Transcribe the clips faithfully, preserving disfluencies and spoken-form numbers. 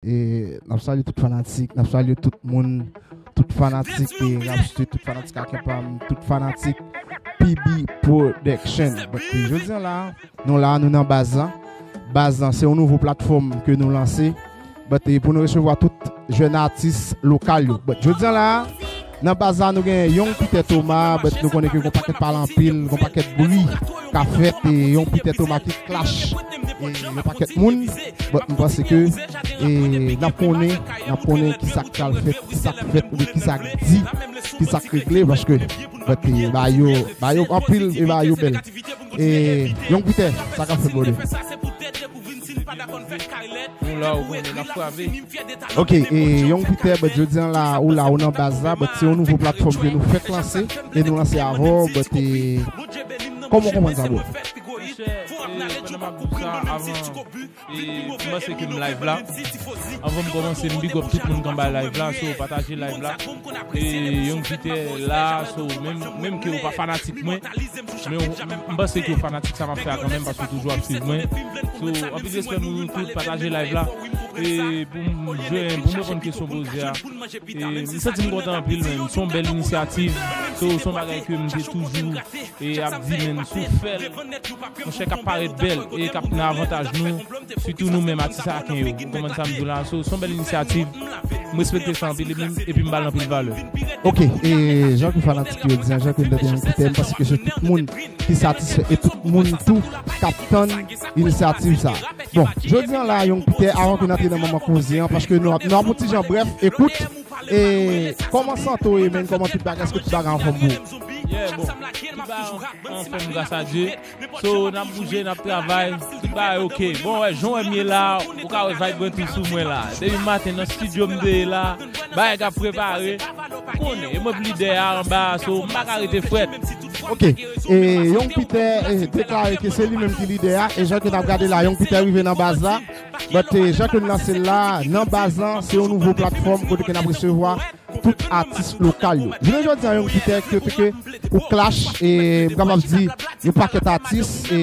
E n ap salye tout fanatik, n ap salye tout moun, tout fanatik e Rap Street, tout fanatik Akenpam, tout fanatik P B Production. But, e, jodi an la, nou la, nou nan baz la. Baz la, se yon nouvo platfòm ke nou lanse. But, e, pou nou resevwa tout jèn atis lokal yo. But, jodi an la, nan baz la, nou gen Young Peter Thomas, but nou konnen ke gon pakèt pale anpil, gon pakèt bri ka fèt, e Young Peter Thomas ki clash e yon pakèt moun. But m panse ke e n ap konnen, n ap konnen ki sa k pral fèt, ki sa k fèt, oubyen ki sa k di, ki sa k regle, paske but, e, ba yo, ba yo anpil e ba yo bèl. E Young Peter, sa k ap fèt, brother? Nou la, ou konnen, n ap frape. Ok, e Young Peter, but jodi an la, ou la, ou nan baz la, but se yon nouvo platfòm ke nou fèk lanse, e nou lanse avè w, but e, kòman w konprann sa, bro? Monchè, e, pandan m ap di w sa, avan, e, m panse ke m live la. Anvan m kòmanse, m big up tout moun k anba live la, so pataje live la. E Young Peter la, so menm, menm ke w pa fanatik mwen, men w, m, m panse ke w fanatik sa m ap fè a kanmenm, paske w toujou ap swiv mwen. So, anpil respè pou nou tout, pataje live la. E pou m jwenn, pou m reponn kesyon poze a, e m santi m kontan anpil, men se yon bèl inisyativ. So, se yon bagay ke m te toujou e ap di, men si w fè l, monchè, k ap parèt bèl e k ap nan avantaj nou, sitou nou menm atis aken yo. Ou konprann sa m di w la? So, se yon bèl inisyativ. M respekte sa anpil epi, epi m ba l anpil valè. Ok, e jan ke fanatik yo di, jan ke n tande Young Peter, m panse ke se tout moun ki satisfè e tout moun tou k ap tann inisyativ sa. Bon, jodi an la, Young Peter, avan ke n antre nan moman koze an, paske nou ap, nou ap yon ti jan brèf, ekout, e kòman sante w ye, men, kòman tout bagay, èske tout bagay anfòm pou ou? Yeah, bon, tout bagay an, anfòm, gras a Dye. So, n ap bouje, n ap travay, tout bagay ok. Bon, wè, jan w wè m ye la, ou ka wè vibe mwen tou sou mwen la. Depi maten nan studio m te ye la, bagay k ap prepare. Ou konnen, e mwen k lidè a anba a, so m pa ka rete frèt. Ok, e Young Peter, e, deklare ke se li menm ki lidè a, e jan ke n ap gade la, Young Peter rive nan baz la. But, e, jan ke n lanse l la, nan baz lan, se yon nouvo platfòm kote ke n ap resevwa tout atis lokal yo. Jounen jodi a, Young Peter, ke, ke ou clash, e m kapab di, yon pakèt atis, e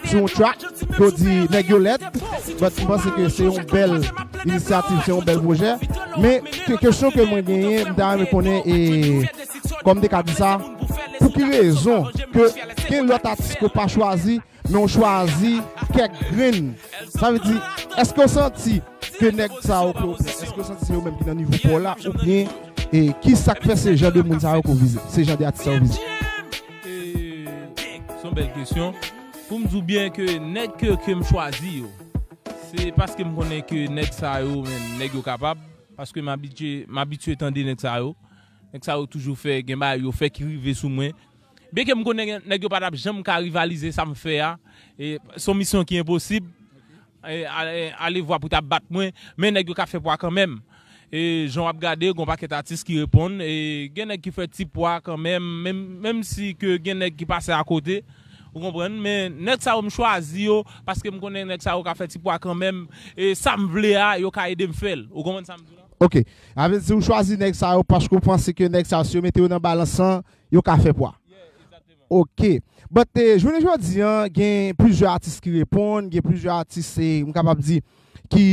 sou yon track, ke w di nèg yo lèd, but m panse ke se yon bèl inisyativ, se yon bèl pwojè. Men, ke, kesyon ke mwen genyen, m ta renmen konnen, e kòm m te ka di sa, pou ki rezon ke gen lòt atis ke w pa chwazi, men w chwazi kèk grenn. Sa vle di, èske w santi ke nèg sa yo ke w pran, èske w santi se yo menm ki nan nivo pa w la, oubyen, e, ki sa k fè se jan de moun sa yo ke w vize, se jan de atis sa yo vize? E, se yon bèl kesyon. Pou m di w byen ke nèg ke, ke m chwazi yo, se paske m konnen ke nèg sa yo menm, nèg yo kapab, paske m abitye, m abitye tande nèg sa yo. Nèg sa yo toujou fè, gen bagay yo fè ki rive sou mwen. Byenke m konnen nèg yo pa t ap janm ka rivalize sa m fè a. E, se yon misyon ki enposib. E, ale, ale vwa pou ta bat mwen, men nèg yo ka fè pwa kanmenm. E, jan w ap gade, gen yon pakèt atis ki reponn, e gen nèg ki fè ti pwa kanmenm, menm, menm si ke gen nèg ki pase akote, ou konprann, men nèg sa yo m chwazi yo, paske m konnen nèg sa yo ka fè ti pwa kanmenm, e sa m vle a, yo ka ede m fè l, ou konprann sa m di w la? Ok. Sa vle di ou chwazi nèg sa yo paske ou panse ke nèg sa yo, si yo mete yo nan balans lan, yo ka fè pwa. Ok. But, eh, jounen jodi a, gen plizyè atis ki reponn, gen plizyè atis, eh, m kapab di, ki,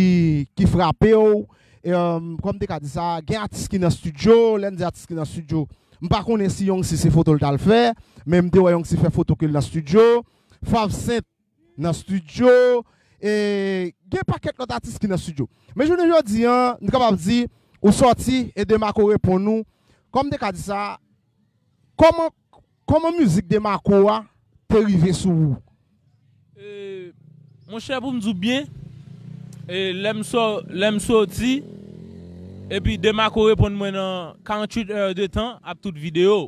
ki frape w. E, um, kòm m te ka di sa, gen atis ki nan estidyo, lè n di atis ki nan estidyo, m pa konnen si Young C se foto l t al fè, men m te wè Young C fè foto ke l nan estidyo. Fav Cent nan estidyo, e gen pakèt lòt atis ki nan estidyo. Men jounen jodi a, n kapab di, ou sòti e Demarco reponn ou. Kòm m te ka di sa, kòman, kòman mizik Demarco a te rive sou ou? E, monchè, pou m di w byen, e, lè m sò-, lè m sòti, epi Demarco reponn mwen nan karanntuit è de tan ap tout videyo.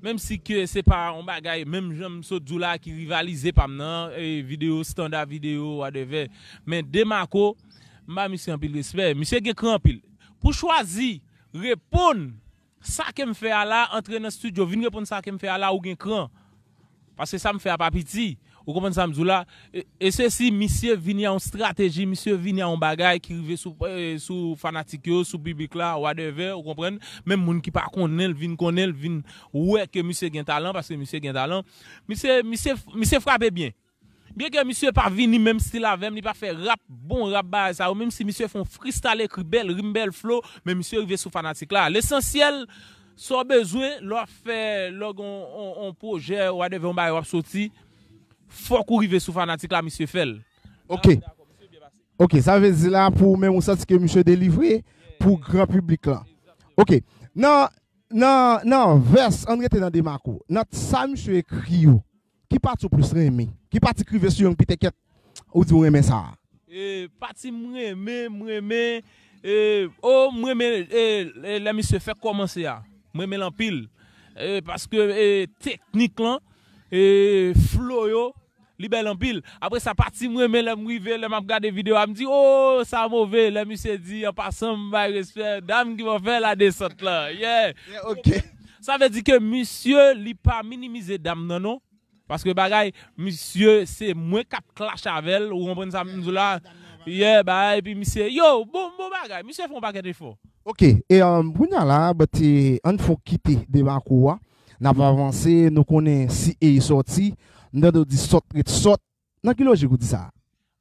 Menm si ke se pa yon bagay, menm jan m sot di w la, ki rivalize pa m nan, e, videyo, estanda videyo, whatever. Men Demarco, m ba misye anpil respè. Misye gen kran anpil. Pou chwazi reponn sa ke m fè a la, antre nan estidyo, vin reponn sa ke m fè a la, ou gen kran. Paske sa m fè a pa piti. Ou konprann sa m di w la? E, e se si misye vini a yon estrateji, misye vini a yon bagay ki rive sou, e, sou fanatik yo, sou piblik la, whatever, ou konprann? Menm moun ki pa konnen l, vin konnen l, vin wè ke misye gen talan, paske misye gen talan. Misye, misye, misye frape byen. Byenke misye pa vini menm stil avè m, li pa fè rap, bon rap bagay sa yo, menm si misye fè yon freestyle, ekri bèl rim, bèl flow, men misye rive sou fanatik la. Lesansyèl, sa w bezwen, lè w ap fè, lè w gen yon, yon, yon pwojè, whatever, yon bagay w ap soti, fòk ou rive sou fanatik la, misye fè l. Ok. Ok, sa vle di la pou ou menm ou santi ke misye delivre pou gran piblik lan. Ok. Nan nan nan vès, ann rete nan Demako. Nan sa misye ekri yo, ki pati ou plis renmen? Ki pati k rive sou yon pite kèt ou di ou renmen sa a? E, pati m renmen, m renmen, e, o, m renmen e, e, lè misye fèk kòmanse a. M renmen l anpil. E, paske e, teknik lan, e, flow yo, li bèl anpil. Apre sa, pati m renmen lè m rive, lè m ap gade videyo a, m di, o, sa move. Lè misye di, an pasan, m bay respè dam ki fè ladesant lan. Yeah. Yeah, ok. Sa vle di ke misye, li pa minimize dam nan, non. Paske bagay, misye, se mwen k ap clash avè l, ou konprann sa m di w la? Yeah, bagay, epi misye, yo, bon, bon bagay, misye fè yon pakèt efò. Ok, e um, kounye a la, but e, ann fon kite deba kou a, n ap avanse, nou konnen si e sòti, m tande w di sòt ret sòt, nan ki lojik ou di sa?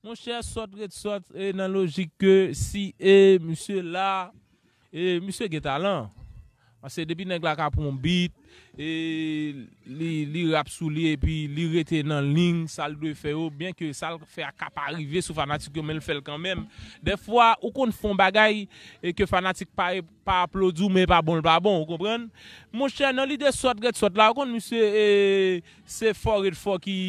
Monchè, sòt ret sòt, e nan lojik ke si e misye la, e misye gen talan. Paske depi nèg la ka pran yon beat, e li, li rap sou li, epi li rete nan liy, sa l dwe fè yo, byenke sa l fè a ka pa rive sou fanatik yo, men l fè l kanmenm. Dèfwa, ou konn fè yon bagay, e ke fanatik pa, pa aplodi w, men e pa bon, l pa bon, ou konprann? Monchè, nan lide sòt ret sòt la, ou konn misye, e, se fò ret fò ki,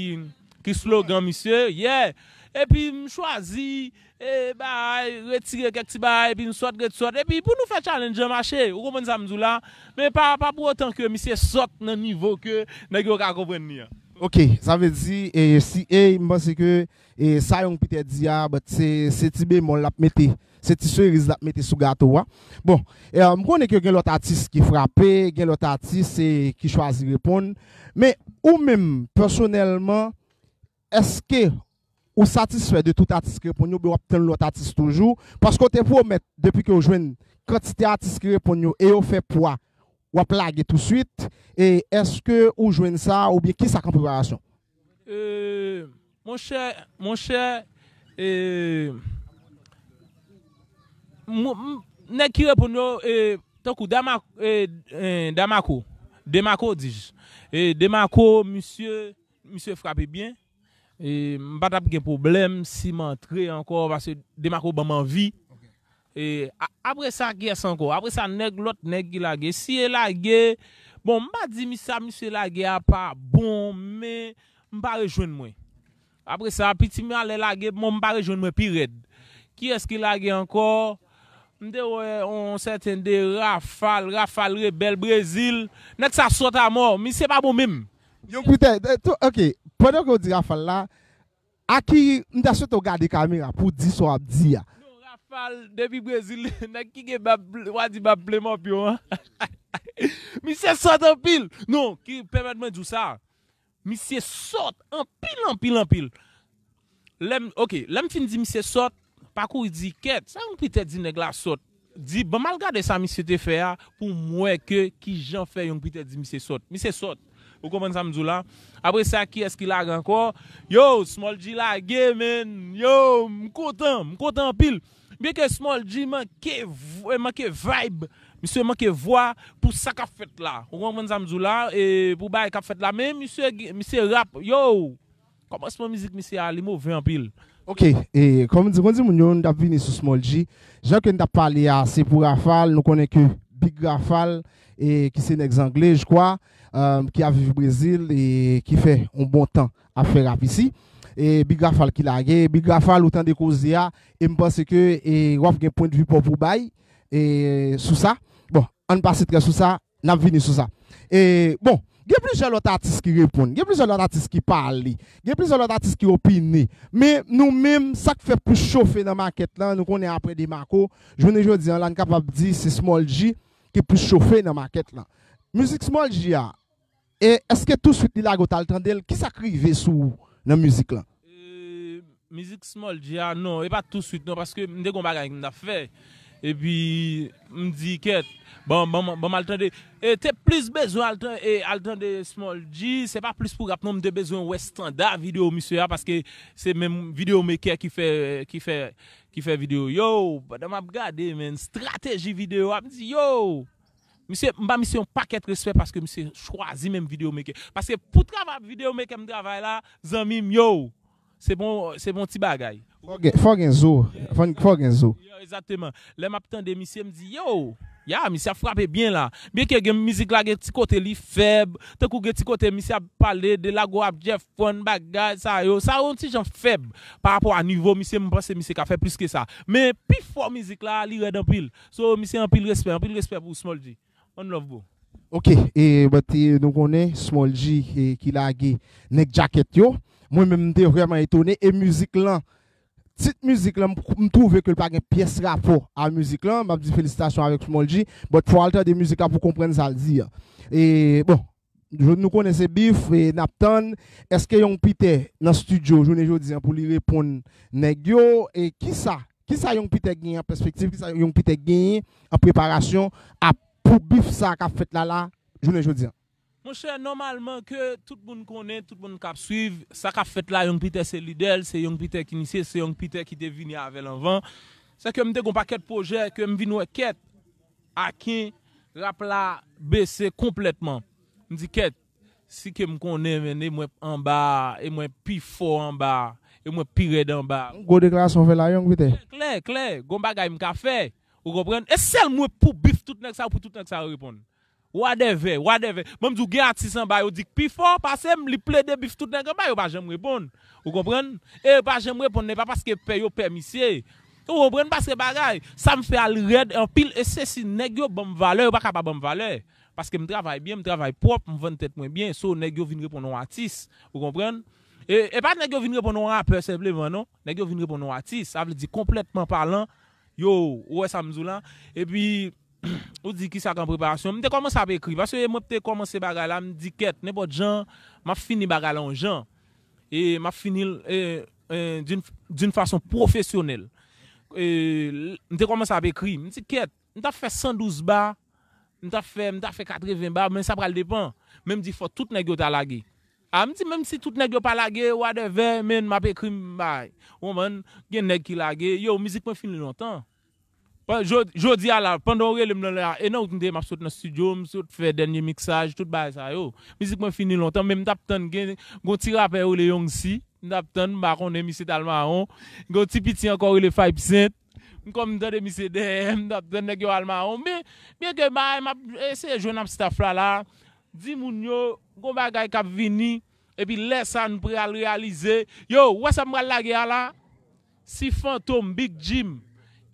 ki slogan misye, yeah. Epi m chwazi, e, bay, retire kèk ti bagay, epi m sòt ret sòt. Epi pou nou fè challenge an mache, ou konprann sa m di w la? Men pa, pa pou otan ke misye sòt nan nivo ke nèg yo ka konprann li an. Ok, sa vle di, e, si e, m panse ke, e, sa Young Peter di a, but se, se ti bemòl l ap mete, se ti seriz l ap mete sou gato a. Bon, e, m konnen ke gen lòt atis ki frape, gen lòt atis e, ki chwazi reponn. Men ou menm, pèsonèlman, èske ou satisfè de tout atis ki reponn yo, oubyen w ap tann lòt atis toujou? Paske w te pwomèt, depi ke w jwenn kantite atis ki reponn yo e yo fè pwa, w ap lage touswit. E èske ou jwenn sa, oubyen kisa k an preparasyon? E, monchè, monchè, e, m, m, nèg ki reponn yo, e, tankou Dama, e, e, Damako, Demako, dis-je. E, Demako, misye, misye frape byen. E, m pa t ap gen pwoblèm si m antre ankò, paske Demako ban m anvi. E, a, apre sa, kiyès ankò? Apre sa, nèg, lòt nèg ki lage. Si e lage, bon, m pa di mi, sa misye lage a pa bon, men m pa rejwenn mwen. Apre sa, Piti Malè lage, bon, m pa rejwenn mwen pi rèd. Kiyès ki lage ankò? M te wè yon sèten de Rafal, Rafal Rebèl Brezil. Nèg sa sòt amò, misye pa bon menm. Yon kritè, e, tou, ok, pandan ke w di Rafal la, a ki, m ta swete w gade kamera pou w di sa w ap di a. Non, Rafal, depi Brezil, nèg ki gen bab, w a di bab Plemòpyo an. Misye sòt anpil. Non, ki pèmèt mwen di w sa. Misye sòt anpil, anpil, anpil. Lè m, ok, lè m fin di misye sòt, pa kouri di kèt. Sa Young Peter di nèg la sòt. Di, ban m al gade sa misye te fè a pou m wè ke kijan fè Young Peter di misye sòt. Misye sòt. Ou konprann sa m di w la? Apre sa, kiyès ki lage ankò? Yo, Small G lage, man. Yo, m kontan, m kontan anpil. Byenke Small G manke, v- manke vibe, misye manke vwa pou sa k ap fèt la. Ou konprann sa m di w la? E pou bagay k ap fèt la, men misye, misye rap, yo! Kòmansman mizik misye a, li move anpil. Ok, e kòm di, konn di moun yo, nou t ap vini sou Small G. Jan ke n t ap pale a, se pou Rafal, nou konnen ke Big Rafal, e ki se nèg zangle, je crois, um, ki ap viv Brezil, e ki fè yon bon tan ap fè rap isi. E Big Rafal ki lage, Big Rafal ou tande koze a, e m panse ke e, w ap gen pwennvi pa w pou bay e, sou sa. Bon, ann pase trè sou sa, n ap vini sou sa. E, bon, gen plizyè lòt atis ki reponn, gen plizyè lòt atis ki pale, gen plizyè lòt atis ki opine. Men nou menm, sa k fè plis chofe nan makèt lan, nou konnen apre Demako, jounen jodi an la, n kapab di se Small G ki plis chofe nan makèt lan. Mizik Small G a, e èske touswit li lage w t al tande l? Kisa k rive sou ou nan mizik lan? E, mizik Small G a, non, e pa touswit non, paske m te gon bagay m t ap fè. Epi, m di, kèt, ban, ban, ban m al tande. E te plis bezwen al tan-, e al tande Small G, se pa plis pou rap non, m te bezwen wè estanda videyo misye a, paske se menm videyo maker ki fè, ki fè, ki fè videyo. Yo, pandan m ap gade, men, estrateji videyo a, m di, yo, misye, m ba misye yon pakèt respè paske misye chwazi menm videyo maker. Paske pou travay videyo maker m travay la, zanmi m, yo, se bon, se bon ti bagay. Fò gen, fò gen zo. Fò, fò gen zo. Yo, egzakteman. Lè m ap tande misye, m di, yo, ya, misye ap frape byen la. Byenke gen mizik la, gen ti kote li fèb, tankou gen ti kote misye ap pale de lago ap Jeff Fon, bagay, sa yo. Sa yo yon ti jan fèb pa rapò a nivo misye, m panse misye ka fè plis ke sa. Men pi fò mizik la, li rèd anpil. So, misye anpil respè, anpil respè pou Small G. One love, bro. Ok, e, but, e, nou konnen Small G, e, ki lage nèg djakèt yo. Mwen menm, m te vrèman etone. E mizik lan, tit mizik lan, m, m twouve ke l pa gen pyès rapò a mizik lan. M ap di felisitasyon avèk Small G. But fò w al tande mizik la pou w konprann sa l di a. E, bon, nou konnen se bif, e, n ap tann. Èske Young Peter nan estidyo jounen jodi a pou li reponn nèg yo? E kisa, kisa Young Peter genyen an pèspektiv? Kisa Young Peter genyen an preparasyon a pou bif sa k ap fèt la la jounen jodi a? Monchè, nòmalman ke tout moun konnen, tout moun k ap swiv, sa k ap fèt la, Young Peter se lidè l, se Young Peter ki inisye, se Young Peter ki te vini avè l anvan. Se ke m te gen yon pakèt pwojè ke m vin wè kèt, aken, rap la bese konplètman. M di kèt, si ke m konnen, men, e mwen anba, e mwen pi fò anba, e mwen pi rèd anba. Gwo deklarasyon w fè la, Young Peter. Klè, klè, klè, gon bagay m ka fè. Ou konprann? E sèl mwen pou bif tout nèg sa yo, pou tout nèg sa yo reponn. Wadèvè, wadèvè. Ban m di w, gen atis anba yo di k pi fò pase m, li plede bif tout nèg anba, yo pa janm reponn. Ou konprann? E yo pa janm reponn, e pa paske pè yo pè misye. Ou konprann? Paske bagay, sa m fè a li rèd anpil, e se si nèg yo ban m valè, yo pa ka pa ban m valè. Paske m travay byen, m travay pwòp, m vann tèt mwen byen, so nèg yo vin reponn yon atis. Ou konprann? E, e pa nèg yo vin reponn yon rapè senpleman, non. Nèg yo vin reponn yon atis. Sa vle di, konplètman palan, yo, ou wè sa m di w la? Epi, ou di kisa k an preparasyon. M te kòmanse ap ekri, paske mwen te kòmanse bagay la, m di kèt, nenpòt jan, m ap fini bagay la yon jan. E m ap fini l, e, e, d'une, d'une façon professionnelle. E, m te kòmanse ap ekri, m di kèt, m t ap fè san douz ba, m t ap fè, m t ap fè katreven ba, men sa pral depann. Men m di fò tout nèg yo ta lage. A, m di menm si tout nèg yo pa lage, wadèvè, men m ap ekri m bay. Ou konprann? Gen nèg ki lage, yo, mizik mwen fini lontan. Pa, jo-, jodi a la, pandan w rele m nan la, e nan wout m te ye, m ap sot nan estidyo, m sot fè dènye miksaj, tout bagay sa yo. Mizik mwen fini lontan, men m t ap tann gen, gon ti rapè yo rele Young C, m t ap tann, m pa konnen misye t al mawon. Gon ti piti ankò rele Five Cent. M kòm m tande misye dèyè, m t ap tann nèg yo al mawon. Men, byenke bagay, m ap eseye jwenn ap staff la la, di moun yo, gon bagay k ap vini, epi lè sa nou pral reyalize, yo, ou wè sa m pral lage a la? Si Fantom, Big Jim,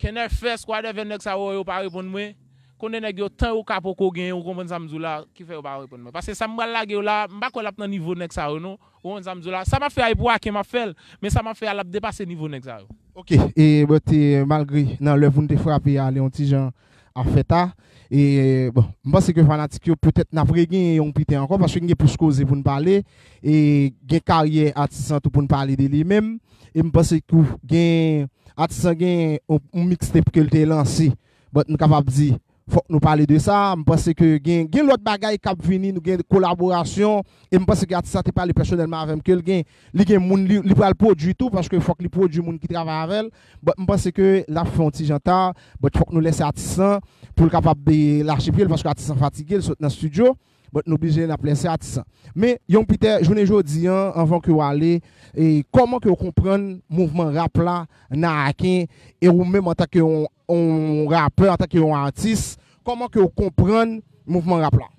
Kenèfès, wadèvè nèg sa yo, yo pa reponn mwen, konnen nèg yo tan yo ka poko genyen, ou konprann sa m di w la, ki fè yo pa reponn mwen. Paske sa m pral lage yo la, m pa kwè l ap nan nivo nèg sa yo non. Ou konprann sa m di w la? Sa m ap fè a, e pou Aken m ap fè l, men sa m ap fè a, l ap depase nivo nèg sa yo. Ok, e, but, e, malgre nan lè pou n te frape a, li yon ti jan ap fè ta, e, bon, m panse ke fanatik yo, petèt n ap regenyen Young Peter ankò, paske n gen plis koze pou n pale, e gen karyè atis lan tou pou n pale de li menm, e m panse ke gen, atis lan gen yon, yon mixtape ke l te lanse, but m kapab di, fòk nou pale de sa. M panse ke gen, gen lòt bagay k ap vini, nou gen kolaborasyon, e m panse ke atis la te pale pèsonèlman avè m ke l gen, li gen moun li, li pral pwodui tou, paske fòk li pwodui moun ki travay avè l. But m panse ke l ap fè yon ti jan ta, but fòk nou lèse atis lan pou l kapab, e, lache pye l, paske atis lan fatige, l sot nan estidyo. But nou oblije n ap lèse atis lan. Men, Young Peter, jounen jodi an, anvan ke w ale, e, kòman ke w konprann mouvman rap la nan Aken, e ou menm antanke yon, yon rapè, antanke yon atis, kòman ke w konprann mouvman rap la?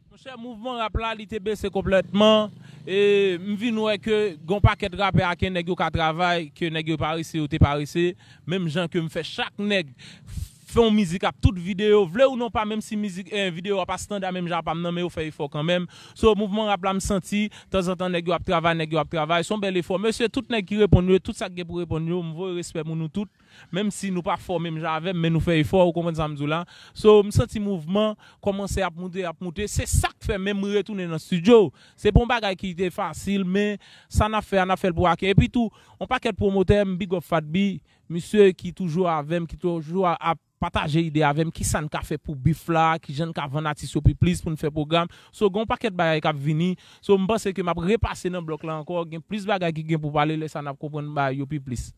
Monchè, mouvman rap la, li te bese konplètman. E m vin wè ke gon pakèt rapè Aken, nèg yo ka travay, ke nèg yo parese, yo te parese. Menm jan ke m fè chak nèg fè yon mizik ap tout videyo, vle ou non pa, menm si mizik, eh, videyo a pa standa menm jan a pa m nan, men yo fè efò kanmenm. So, mouvman rap la, m santi, tanzantan, nèg yo ap travay, nèg yo ap travay. Se yon bèl efò. Mesye, tout nèg ki reponn yo, tout sa k gen pou reponn yo, m voye respè pou nou tout. Menm si nou pa fò menm jan avè m, men nou fè efò, ou konprann sa m di w la. So, m santi mouvman kòmanse ap moute, ap moute. Se sa k fè menm m retounen nan estidyo. Se pa yon bagay ki te fasil, men sa n ap fè a, n ap fè l pou akè. Epi tou, yon pakèt pwomotè, m big up Fat B, misye ki toujou avè m, ki toujou a- ap pataje ide avè m, kisa n ka fè pou bif la, kijan n ka vann atis yo pi plis pou n fè pwogram. So, gen yon pakèt bagay k ap vini. So, m panse ke m ap repase nan blòk la ankò, gen plis bagay ki gen pou pale, lè sa n ap konprann bagay yo pi plis.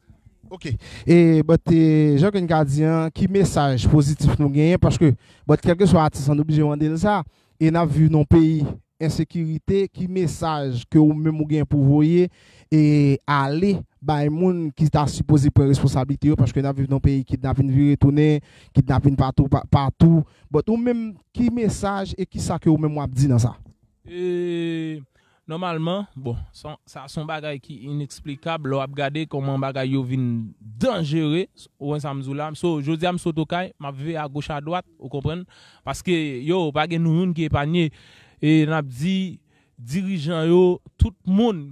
Ok. E but, e, jan ke n ka di an, ki mesaj pozitif nou genyen? Paske, but, kèlkeswa atis an, nou oblije mande l sa. E n ap viv nan yon peyi ensekirite, ki mesaj ke ou menm ou gen pou voye e ale bay moun ki ta sipoze pran responsablite yo, paske n ap viv nan yon peyi kidnapin vire tounen, kidnapin patou, pa- patou. But ou menm, ki mesaj e kisa ke ou menm w ap di nan sa? E, nòmalman, bon, sa, sa se yon bagay ki ineksplikab lè w ap gade kòman bagay yo vin danjere, ou wè sa m di w la. So, jodi a m sot Okay, m ap veye agoch adwat, ou konprann? Paske, yo, pa gen nou youn ki epanye. E n ap di, dirijan yo, tout moun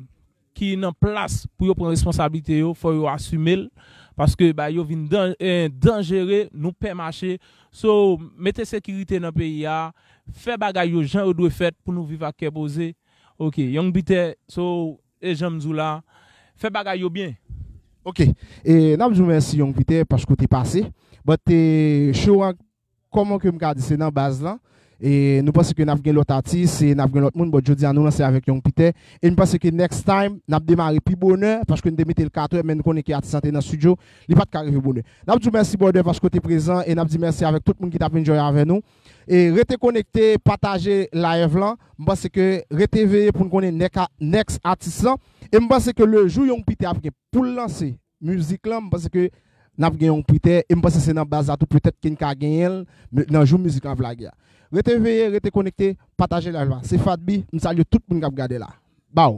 ki nan plas pou yo pran responsablite yo, fò yo asime l. Paske, ba, yo vin dan- eh, danjere, nou pè mache. So, mete sekirite nan peyi a, fè bagay yo jan yo dwe fèt pou nou viv ak kè poze. Ok, Young Peter, so, e jan m di w la, fè bagay yo byen. Ok. E n ap di w mèsi, Young Peter, paske w te pase. But, e, show an, kòman ke m ka di, se nan baz lan. E nou panse ke n ap gen lòt atis, e n ap gen lòt moun, but jodi a nou lanse avèk Young Peter. E m panse ke next time, n ap demare pi bonè, paske n te mete l kat è, men n konnen ke atis lan te nan estidyo, li pa t ka rive bonè. N ap di w mèsi, brother, paske w te prezan, e n ap di mèsi avèk tout moun ki t ap enjoy avè nou. E rete konekte, pataje live lan. M panse ke rete veye pou n konnen next a- next atis lan. E m panse ke le jou Young Peter ap gen pou l lanse mizik lan, m panse ke n ap gen Young Peter, e m panse se nan baz la tou petèt ke n ka genyen l nan jou mizik lan ap lage a. Rete veye, rete konekte, pataje live la. Se Fat B, m salye tout moun k ap gade la. Baw.